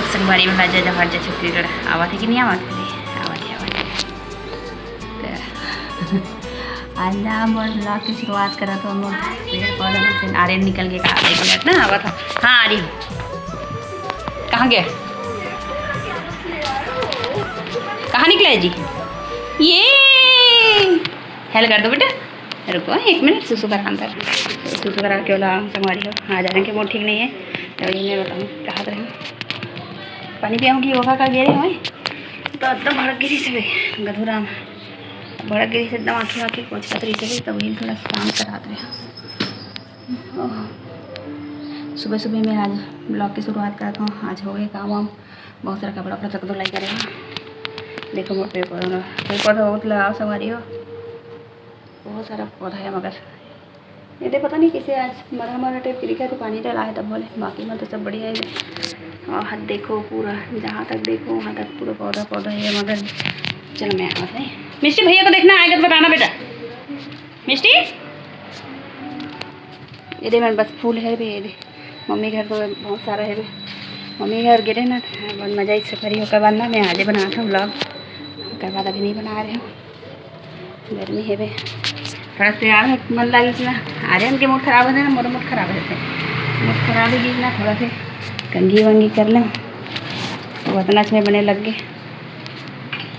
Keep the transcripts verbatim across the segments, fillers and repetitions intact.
संगवारी मन ला जय जोहार, जय छत्तीसगढ़। आवत हे कि नहीं आवत हे? आवत हे, आवत हे। त आज ना मोर vlog के शुरुआत करत हो, मोर पेड़ पौधा में से आर्यन निकल के कहा, एक मिनट ना, आवत हो। हाँ, आ रही हूँ। कहाँ गया? कहाँ निकला है जी? ये हेल कर दो बेटा, रुको एक मिनट, सुसु करा अंदर। सुसु करा के वाला संगवारी हो, आज आर्यन के मूड ठीक नहीं है, तो ये मैं बताऊँ कहा रहे हूँ। पानी पियाऊँ कि योगा का गेरे हूँ, तो एकदम भड़क गिरी से गधुराम, भड़क गिरी से एकदम आँखें आँखें पोछत रही से, तो वही थोड़ा काम करात रहे। ओह, सुबह सुबह में आज vlog की शुरुआत करत हूँ। आज हो गए काम वाम, बहुत सारा कपड़ा उपड़ा तक धुलाई करे हूँ। देखो मोर पेड़ पौधा, पेड़ पौधा बहुत लगाओ संगवारी हो, बहुत सारा पौधा है, मगर ये दे पता नहीं किसे आज मरा मरा टाइप के दिखा, तो पानी डाला है तब बोले, बाकी में तो सब बढ़िया है। और देखो पूरा, जहाँ तक देखो वहाँ तक पूरा पौधा पौधा है, मगर चलो मैं आवत है। मिष्टी भैया को देखना आएगा तो बताना बेटा। मिष्टी, ये दे मेरे पास फूल है भी, ये दे। मम्मी घर तो बहुत सारा है भी। मम्मी घर गिरे ना, बहुत मज़ा इस सफरी होकर बनना। मैं आजे बना था vlog, ओकर बाद अभी नहीं बना रहे हूँ। गर्मी है बे, थोड़ा से यार मन लागे ना, आर्यन के मूड खराब होथे ना, मोर मूड खराब होथे। मूड खराब हो गई ना, थोड़ा से कंघी वंघी कर लें, तो उतना अच्छा बने लग गए।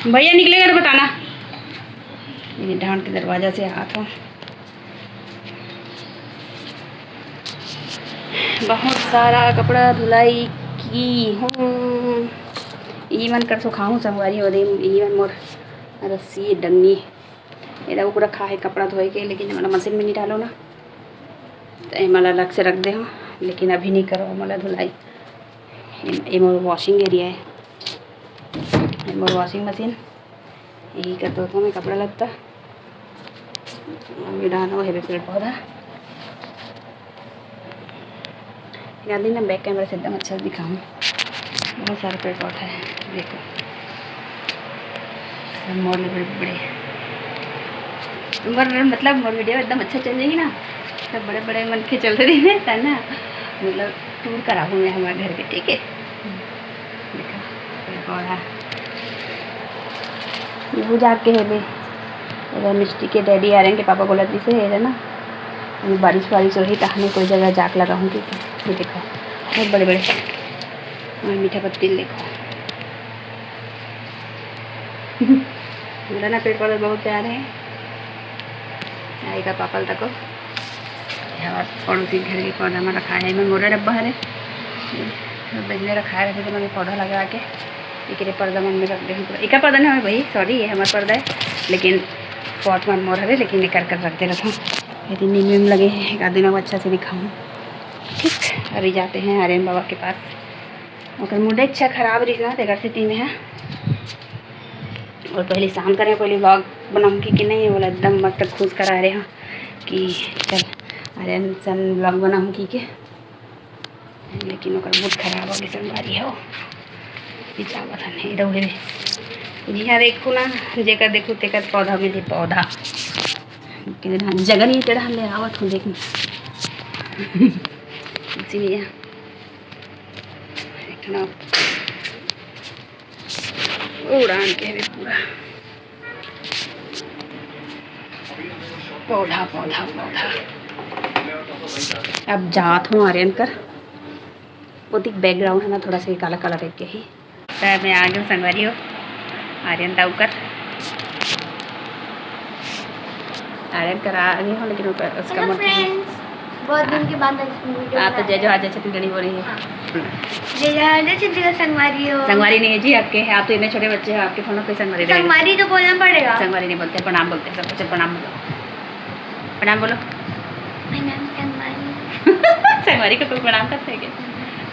भैया निकलेगा तो बताना। ये धान के दरवाजा से हाथ हो। बहुत सारा कपड़ा धुलाई की हूँ। ई मन कर सुखाहूँ संगवारी हो दे, ई मन मोर रस्सी डंगी। ये देखो पूरा खा है कपड़ा धोए के, लेकिन हमारा मशीन में नहीं डालो ना, तो ये मला अलग से रख दे हो, लेकिन अभी नहीं करो मला धुलाई। ये, ये मोर वॉशिंग एरिया है, ये मोर वॉशिंग मशीन, यही कर दो मैं कपड़ा लगता। अभी डालो है पेड़ पौधा। निकाल दी ना बैक कैमरा से, एकदम अच्छा दिखाऊँ। बहुत सारे पेड़ पौधे हैं, देखो। सब मोर ले बड़े बड़े। मोर, मतलब मोर वीडियो एकदम अच्छा चल जाएगी ना, सब बड़े बड़े मन के चल रही है, है ना? मतलब टूर कराऊँ मैं हमारे घर के, ठीक है? देखो, पेड़ पौधा। ये बुझा के है बे। एला मिष्टी के डैडी आर्यन के पापा बोलत रहिसे, एला ना, अभी बारिश वारिश होही, तहने कोई जगह जाके लगाहूँ, ठीक है? ये देखो, बहुत बड़े बड़े। और मीठा पत्ती देखो। बोला ना, पेड़ पौधे बहुत प्यारे हैं। आएगा पापा तको। और पड़ोसी घर के पौधा में रखा है, मैं मोरा डब्बा हरे, तो बजने रखा है, तो मैंने पौधा लगा के एकरे पर्दा मन में रख दे हूँ। एका पर्दा नहीं हमें भाई, सॉरी, ये हमारा पर्दा है, लेकिन पॉट मन मोर हरे, लेकिन ये कर कर रख दे रखूँ। यदि नीम वीम लगे हैं, एक आध दिन अब अच्छा से दिखाऊँ। ठीक, अभी जाते हैं आर्यन बाबा के पास। ओकर मूड अच्छा खराब रही ना, तेकर सेती में है। और पहले शाम करे, पहले vlog बनाऊँ कि, कि नहीं, बोला एकदम मस्त खुश करा रहे हो कि चल आर्यन सन vlog बनाऊँ कि के, लेकिन ओकर मूड खराब हो गई संगवारी हो। ये क्या बात है, नहीं रहोगे। जी हाँ, देखो ना, जेकर देखो तेकर पौधा में भी पौधा। के धान जगह नहीं, तेरा हम ले आवत हूँ, देख। इसीलिए इतना उड़ान के भी पूरा पौधा, पौधा, पौधा। अब जात हूँ आर्यन कर। वो दिख बैकग्राउंड है ना, थोड़ा सा ये काला काला टाइप के ही। तो मैं आ गई हूँ संगवारी हो, आर्यन दाऊ कर। आर्यन कर आ गई हूँ, लेकिन ओकर, उसका हेलो मन फ्रेंड्स, बहुत दिन के बाद वीडियो आप तो बना जय रहे जोहार, हैं। जय छत्तीसगढ़ी बोल रही है। हाँ। जय जोहार, जय छत्तीसगढ़ संगवारी हो। संगवारी नहीं है जी आपके, आप तो इतने छोटे बच्चे हैं, आपके फोन पे संगवारी रहेगा। संगवारी तो बोलना पड़ेगा। संगवारी नहीं बोलते, प्रणाम बोलते हैं सबको। चल, प्रणाम बोलो, प्रणाम बोलो। प्रणाम संगवारी। संगवारी को कोई प्रणाम करते हैं क्या?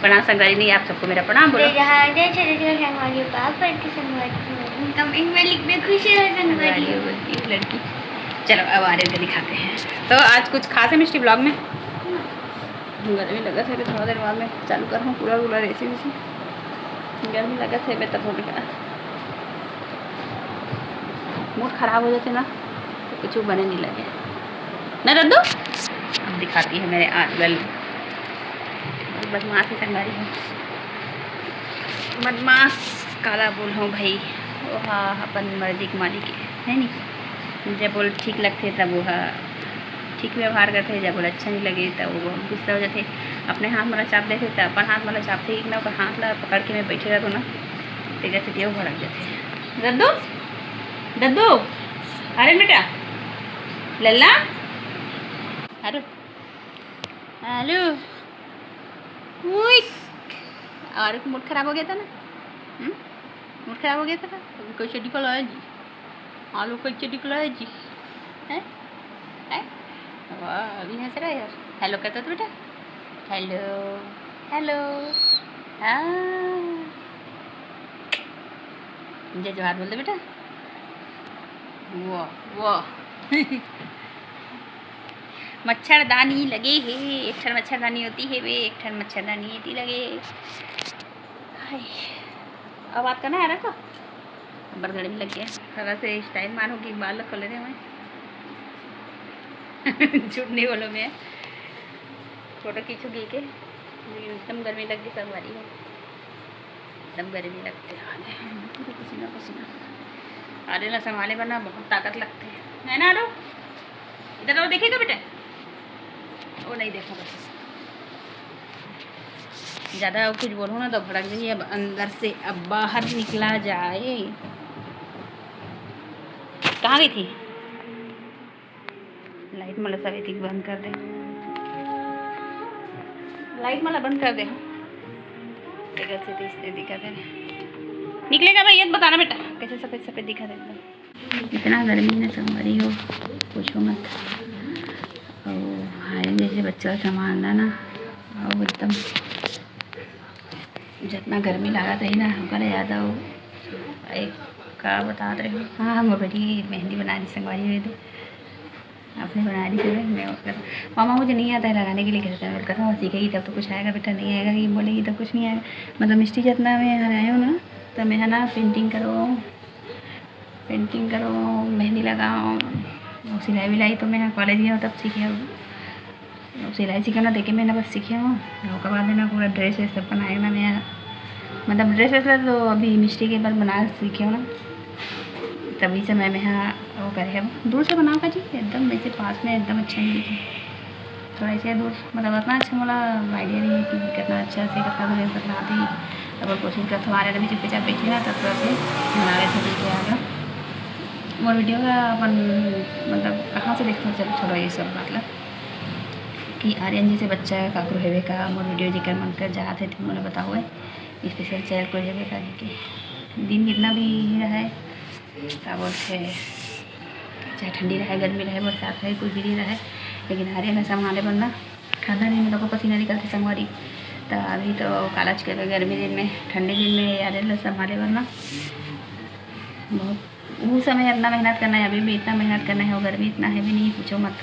प्रणाम संगवारी नहीं, आप सबको मेरा प्रणाम बोलो। जय जोहार, जय छत्तीसगढ़ संगवारी हो, पाक पढ़ के संगवारी हो। कमेंट में लिख में खुश रहो संगवारी संगवारी हो। हो बोल के लड़की। चलो, अब आर्यन को दिखाते हैं। तो आज कुछ खास है मिष्टी vlog में? गर्मी लगत है, अभी थोड़ा देर बाद में चालू करहूँ कूलर वूलर, एसी वेसी। गर्मी लगत है, मैं तब होने का मूड खराब हो जाते ना, तो कुछ बने नहीं लगे ना दद्दू। अब दिखाती है मेरे आजकल बदमाश ही संगवारी है। बदमाश काला बोलहूँ भाई, वो हा अपन मर्जी के मालिक हे, है नी? जब बोल ठीक लगथे तब वो हा ठीक व्यवहार करथे, जब बोल अच्छा नहीं लगे तब वो बहुत गुस्सा हो जाथे। अपने हाथ मोला चाप देथे त अपन हाथ मोला चापथे, एक ना ओकर हाथ ला पकड़ के मैं बैठे रहूँ ना, तेकर से वो भड़क जाथे। दद्दू, दद्दू, अरे बेटा, लल्ला, अरे, हेलो, उई, और मूड खराब हो गया था ना? हम्म? मूड खराब हो गया था ना? अभी कैसे निकल आया जी? आलू कैसे निकल आया जी? हैं? हैं? वाह, अभी हंस रहा है यार। हेलो कहता था बेटा, हेलो, हेलो। हाँ, जय जोहार बोल दे बेटा। वाह, वाह। मच्छरदानी लगे हे, एक ठन मच्छरदानी होती हे बे, एक ठन मच्छरदानी एती लगे। हाय, अब बात करना है ना तो? अब्बड़ गर्मी लग गया, थोड़ा से स्टाइल मारो कि बाल खोले रहे मैं। झूठ नहीं बोलो मैं, फोटो खींचूंगी के, एकदम गर्मी लग गई संगवारी हो। एकदम गर्मी लगथे, हाले पूरा पसीना पसीना। आर्यन ला संभाले बर ना बहुत ताकत लगथे, है ना आरो? इधर आओ, देखेगा बेटा, वो नहीं देखो बस। ज़्यादा कुछ बोलूँ ना तो भड़क जाइए। अब अंदर से अब बाहर निकला जाए। कहाँ गई थी? लाइट मला सवेती बंद कर दे, लाइट मला बंद कर दे। तेकर से तो इसने दिखा दे। निकलेगा भाई, ये बताना बेटा, कैसे सफेद सफेद दिखा दे एकदम। इतना गर्मी ना संगवारी हो, पूछो मत। और हाय, जैसे बच्चा संभालना ना, और एकदम जितना गर्मी लागत रही ना, ओकर ज़्यादा वो, एक का बतात रहे हो, हाँ, हम बेटी मेहंदी बना दी संगवारी हो तो। आपने बना दी फिर मैं उसका, मामा मुझे नहीं आता है लगाने के लिए कहता है, मैंने कहा सीखेगी तब तो कुछ आएगा बेटा, नहीं आएगा, ये बोलेगी तब कुछ नहीं आएगा। मतलब मिस्टी जितना मैं हराए हूँ ना, तो मैं है ना पेंटिंग करो, पेंटिंग करो, मेहंदी लगाओ, और सिलाई विलाई तो मैं कॉलेज गया हूँ तब सीखे हूँ। अब सिलाई सीखे ना, देखे मैं ना बस सीखे हूँ। ओकर बाद में ना पूरा ड्रेस व्रेस सब बनाए ना मैं, मतलब ड्रेस व्रेस ला तो अभी मिस्टी के बार बना सीखे हूँ ना, तभी से मैं, मैं हाँ वो करे हूँ। दूर से बनाओ का जी, एकदम वैसे पास में एकदम अच्छा नहीं दिखे। थोड़ा ऐसे दूर, मतलब उतना अच्छा मोला आइडिया नहीं है कि कितना अच्छा से कितना दूर तक बनाती। अब कोशिश करते हमारे अभी चुपचाप बैठी ना, तब थोड़ा से बना लेते ठीक है आगे। मोर वीडियो का अपन मतलब कहाँ से देखते हो, चलो छोड़ो ये सब बात ला। कि आर्यन जैसे बच्चा काकरो हेवे का, मोर वीडियो जेकर मन कर जात है तो मोला बताओ है, स्पेशल चैनल कोई हेवे का के। दिन कितना भी रहे, का बोलते हैं, चाहे ठंडी रहे, गर्मी रहे, बरसात रहे, कुछ भी रहे, लेकिन आर्यन ला संभाले बर ना, खाना नहीं मतलब पसीना निकलते संगवारी। तो अभी तो कालज के गर्मी दिन में, ठंडी दिन में आर्यन ला संभाले बर ना बहुत, उस समय इतना मेहनत करना है, अभी भी इतना मेहनत करना है, और गर्मी इतना है भी नहीं, पूछो मत।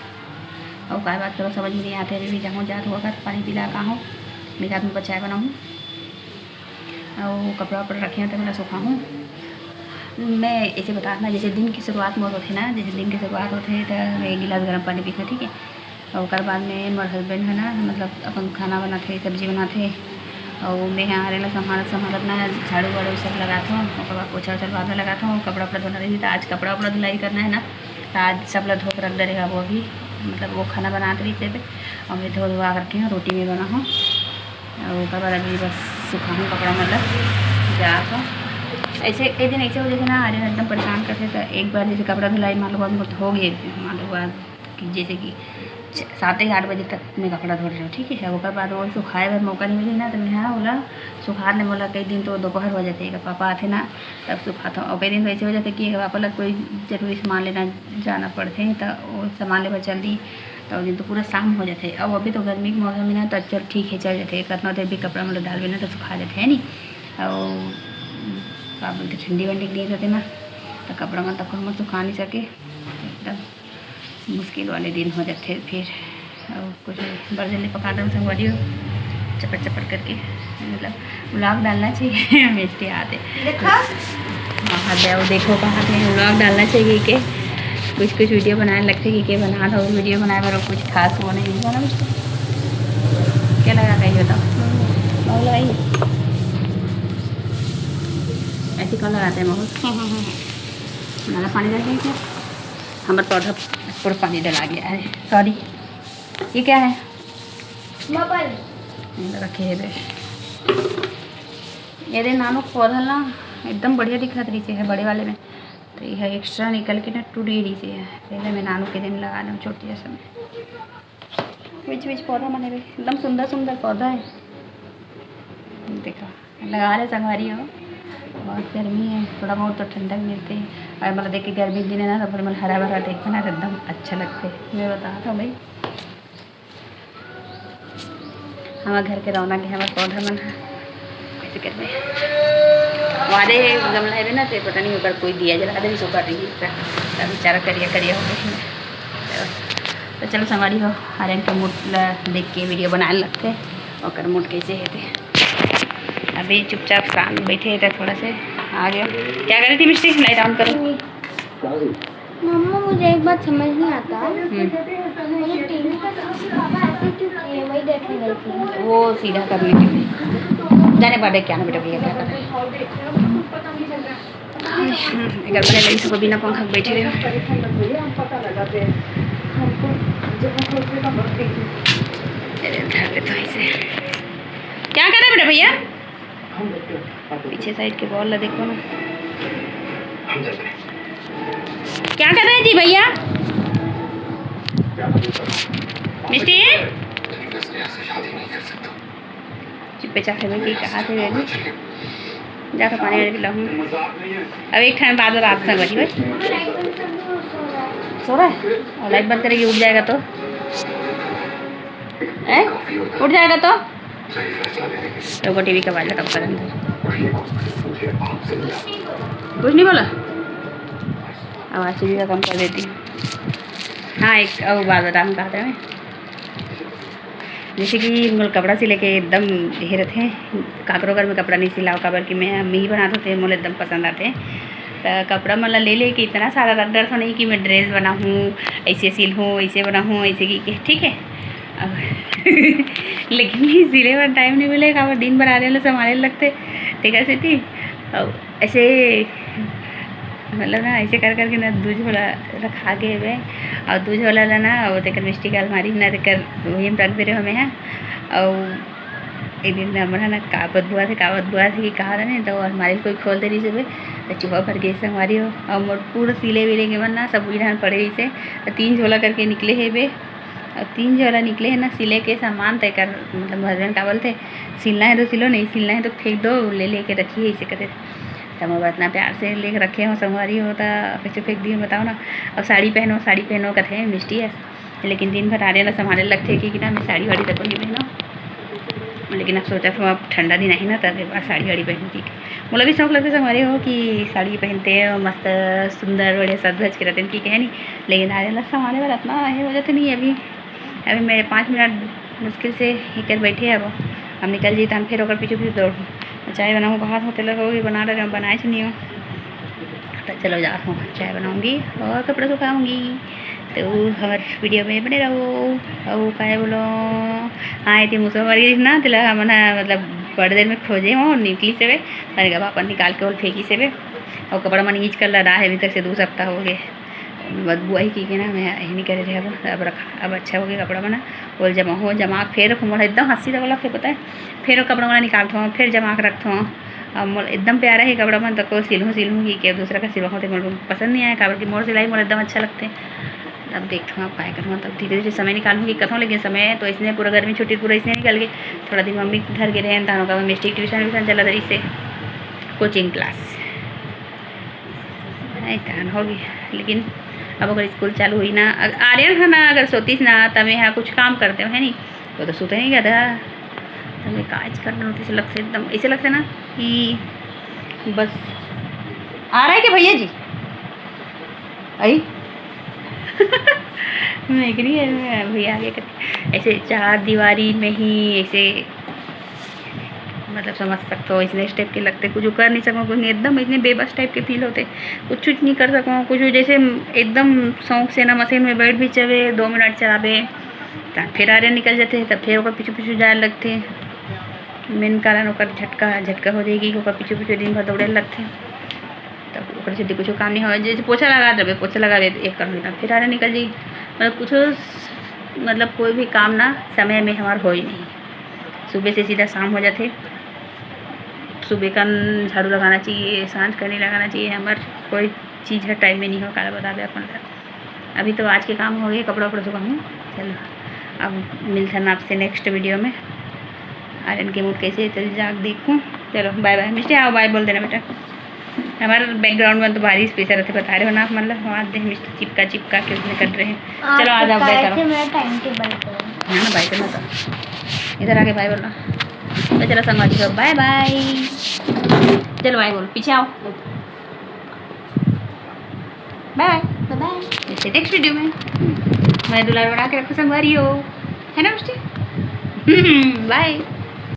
और काय बात करो, समझ में नहीं आते, अभी भी जाऊँ जात होगा तो पानी पिला का हूँ, मेरा में बचाए बनाऊँ। और कपड़ा वपड़ा रखे हैं तो मैं सुखाऊँ। मैं ऐसे बता ना, जैसे दिन की शुरुआत मोर होते ना, जैसे दिन की शुरुआत होते है तो मैं एक गिलास गर्म पानी पीता, ठीक है। और ओकर बाद में मोर हस्बैंड है ना, मतलब अपन खाना बनाते, सब्जी बनाते, और मैं यहाँ आर्यन ला संभालत संभालत ना झाड़ू वाड़ू सब लगाता हूँ, ओकर बाद पोछा वोछा बाद में लगाता हूँ, कपड़ा वपड़ा धोना रही तो आज कपड़ा वपड़ा धुलाई करना है ना, तो आज सब ला धो के रख दे रहे वो अभी, मतलब वो खाना बनाते रही से, और मैं धो धुआ करके हूँ, रोटी में बना हूँ, और ओकर बाद अभी बस सुखाऊँ कपड़ा मतलब जा तो ऐसे कई दिन ऐसे हो जैसे ना आर्यन एकदम परेशान करते, तो एक बार जैसे कपड़ा धुलाई मान लो बाद में हो गए, मान लो बाद कि जैसे कि छ-, सात या आठ बजे तक मैं कपड़ा धो रही हूँ, ठीक है। ओकर बाद वो सुखाए बर मौका नहीं मिले ना, तो मैं हाँ बोला सुखा ले, मोला कई दिन तो दोपहर हो जाते हैं, पापा आते ना तब सुखाता हूँ। और कई दिन तो ऐसे हो जाते कि पापा लग कोई जरूरी सामान लेना जाना पड़ते हैं, तो वो सामान लेबर चल दी, तो दिन तो पूरा शाम हो जाते। और अभी तो गर्मी के मौसम में ना, तो चल ठीक है, चल जाते, कितना देर भी कपड़ा मतलब डाल ना तो सुखा जाते हैं नहीं। और का बोलते, ठंडी वंडी के दिन रहते ना, तो कपड़ा मतलब हम सुखा नहीं सके एकदम। मुश्किल वाले दिन हो जाते फिर। और कुछ नहीं, बर्जन ले पका दो संगवारी हो, चपट चपट करके, मतलब vlog डालना चाहिए। हम इसके आते देखा? हाँ, हाँ, दे, वो देखो कहाँ थे, vlog डालना चाहिए के कुछ कुछ वीडियो बनाए लगते कि के बना था, वीडियो बनाए पर कुछ खास वो नहीं हुआ ना मुझको। क्या लगा कहीं बताओ, बाबू लगाई। चिकन लगाते हैं बहुत। ज़्यादा पानी डाल देंगे। हमारे पौधा पूरा पानी डला गया है, सॉरी। ये क्या है? बबल। ये रखे है बे। ये दे नानू पौधा ना एकदम बढ़िया दिखत रहिसे है बड़े वाले में, तो ये एक्स्ट्रा निकल के ना टूट गई रहिसे है। पहले मैं नानू के दिन लगा दूँ छोटी जैसे में। बीच बीच पौधा मन हे बे, एकदम सुंदर सुंदर पौधा है। देखो, लगा रहे संगवारी हो, बहुत गर्मी है, थोड़ा बहुत तो ठंडक मिलते है। और मतलब देख के गर्मी के दिन है ना, तो फिर मतलब हरा भरा देख ना, तो एकदम अच्छा लगते है। मैं बता था भाई, हमारे घर के रौनक है, हमारे पौधा मन है। ऐसे करके हमारे गमला है ना, तो पता नहीं ऊपर कोई दिया जला दे, ऊपर रही है, बेचारा करिया करिया हो गई है। तो चलो संगवारी हो, आर्यन के मूड ला देख के वीडियो बनाए लगते, ओकर मूड कैसे है ते। अभी चुपचाप शांत बैठे है, थोड़ा से आ गया। क्या कर रही थी मिस्टी? लाइट ऑन करो। मम्मा, मुझे एक बात समझ नहीं आता। हम्म। मुझे टीवी पर बाबा ऐसे क्यों किए, वही देखने गई थी। वो सीधा करने के लिए जाने बाद क्या ना बेटा, भैया क्या कर रहे हैं। एक बार लाइन से बिना पंखा के बैठे रहे। अरे, धर लेता हूँ इसे। क्या कर रहे हैं बेटा भैया? पीछे साइड के बॉल ला देखो ना। क्या कर रहे हैं जी भैया? मिस्टी, चुप्पे चाहे में की कहा थे बेबी? जा तो पानी वानी पिलाऊँ। अब एक टाइम बाद रात में बजी भाई। सो रहा है? और लाइट बंद करेगी, उठ जाएगा तो? हैं? उठ जाएगा तो? तो वो टीवी का वाला कब करेंगे? कुछ नहीं बोला? आवाज़ टीवी का कम कर देती हूँ। हाँ, एक और बात बताऊँ, कहा था मैं, जैसे कि मोला कपड़ा सिले के एकदम हे रथे, काकरो घर में कपड़ा नहीं सिलाओ, काबर कि मैं, मैं ही बनात होते, मोला एकदम पसंद आते। तो कपड़ा मन ला ले लेके इतना सारा रख डरथों नहीं कि मैं ड्रेस बनाहूँ, ऐसे सिलहूँ, ऐसे बनाहूँ, ऐसे कि, कि, ठीक है। अब लेकिन ये सिले बर टाइम नहीं मिले, काबर दिन भर आर्यन ला संभाले लगते, तेकर सेती। अब ऐसे मतलब ना, ऐसे कर करके ना दू झोला रखा गे हवे, और दू झोला ला ना, वो तेकर मिस्टी के अलमारी में ना, तेकर वही में रख दे रहे हमें हैं। और एक दिन हमर ना का बदबुआ थे, का बदबुआ थे कि कहा था नहीं, तो अलमारी कोई खोल दे रही सुबह, तो चूहा भर गई संगवारी हो। और मोर पूरा सिले विले के मन ना सब इधर पड़े रही से, तो तीन झोला करके निकले हे बे। और तीन झोला निकले है ना सिले के सामान, तो एकर मतलब हस्बैंड का बोलते, सिलना है तो सिलो, नहीं सिलना है तो फेंक दो, ले लेके रखी है इसे करे। तो मैं इतना प्यार से लेके रखे हो, संगवारी हो, तो कैसे फेंक दिए बताओ ना। अब साड़ी पहनो, साड़ी पहनो कथे मिस्टी है, लेकिन दिन भर आर्यन ला संभाले लगथे कि, कि ना मैं साड़ी वाड़ी तक नहीं पहनो। लेकिन अब सोचा था अब ठंडा दिन आई ना, तब एक बार साड़ी वाड़ी पहन के मोला भी शौक लगथे संगवारी हो कि साड़ी पहनते हैं और मस्त सुंदर बढ़िया सज धज के रहते हैं, ठीक है नहीं। लेकिन आर्यन ला संभाले वाला इतना ये हो जाते नहीं है अभी। अभी मेरे पाँच मिनट मुश्किल से ही कर बैठे अब। हम निकल जी तहन फिर ओकर पीछे पीछे दौड़। चाय बनाऊँ, भात होते लगा, वो भी बना लगा, बनाए छनियो। तो चलो जात हूँ, चाय बनाऊँगी और कपड़ा सुखाऊँगी। तो हमारे वीडियो में बने रहो। और काय बोलो, हाँ, ये मुसवा मर गई ना, तेला हमन ह, मतलब, बड़ देर में खोजे हो, निकली से बे, मैंने कहा, पापा निकाल के वो फेंकी से बे। और कपड़ा मन ईच कर लदा है अभी तक से, दो सप्ताह हो गए। बदबू आई की के ना, मैं यही नहीं करे रहे। अब, अब रखा, अब अच्छा हो गया कपड़ा मन। वो जमा हो, जमा के फिर मोला एकदम हंसी लगा लगथे, पता है, फिर वो कपड़ा मन निकालथों, फिर जमा के रखथों। अब मोला एकदम प्यारा है कपड़ा मन, तको सिलहूँ सिलहूँ की के दूसरा का सिलवा होते मोला पसंद नहीं आया, काबर कि मोर सिलाई मोला एकदम अच्छा लगते। अब देखथों, अब काय करहूँ, तब धीरे धीरे समय निकालहूँ कि कथों, लेकिन समय तो इसने पूरा गर्मी छुट्टी पूरा इसने निकल गए। थोड़ा दिन मम्मी घर के रहे, तहन ओकर बाद मिस्टी ट्यूशन व्यूशन चलत रहिसे, कोचिंग क्लास। नहीं, तहन हो गया। लेकिन अब अगर स्कूल चालू हुई ना, अग-, आर्यन है ना, अगर सोतीस ना, त मैं यहाँ कुछ काम करते है नहीं, वो तो सोते नहीं गधा। तो मैं काज करना होती से लगते एकदम, ऐसे लगते ना कि बस। आ रहा है क्या भैया जी? आई? मैं कह रही है, मैं भैया आगे करते, ऐसे चार दीवारी में ही ऐसे मतलब समझ सकते हो, इसने इस टाइप के लगते, कुछ कर नहीं सको, कुछ नहीं, एकदम इतने बेबस टाइप के फील होते, कुछ कुछ नहीं कर सको, कुछ जैसे एकदम शौक से ना मशीन में बैठ भी चवे, दो मिनट चलावे, तब फिर आर्यन निकल जाते हैं, तब फिर ओकर पीछे पीछे जाए लगते। मेन कारण ओकर झटका, झटका हो जाएगी, ओकर पीछे पीछे दिन भर दौड़े लगते। तब ओकर सेती कुछो काम नहीं होय। जैसे पोछा लगा देबे, पोछा लगाबे एक घंटा, फिर आरे निकल जाई। मतलब कुछो, मतलब कोई भी काम ना समय में हमार होय नहीं। सुबह से सीधा शाम हो जाथे। सुबह कन झाड़ू लगाना चाहिए, सांझ कन नहीं लगाना चाहिए। हमार कोई चीज़ ह टाइम में नहीं हो, काला बताबे अपन ला। अभी तो आज के काम हो गए, कपड़ा उपड़ा सुखाऊँ। चलो, अब मिलथन आपसे नेक्स्ट वीडियो में। आर्यन के मूड कैसे हे, चल जाके देखूँ। चलो बाय बाय। मिष्टी, आओ बाय बोल देना बेटा। हमारे बैकग्राउंड में तो भारी स्पेशल रहते, बता रहे हो ना आप, मतलब आवाज दे मिष्टी चिपका चिपका के उसमें कट रहे हैं। चलो आ जाओ, बाय करो। मेरा टाइम टेबल पर है ना, बाय करना था। इधर आके बाय बोलना। तो चलो संगवारी हो, बाय बाय। चलो बाय बोल, पीछे आओ। बाय बाय। बाय बाय। मिलते नेक्स्ट वीडियो में। मैं दुलार बना के रखो संगवारी हो, है ना मिष्टी? बाय।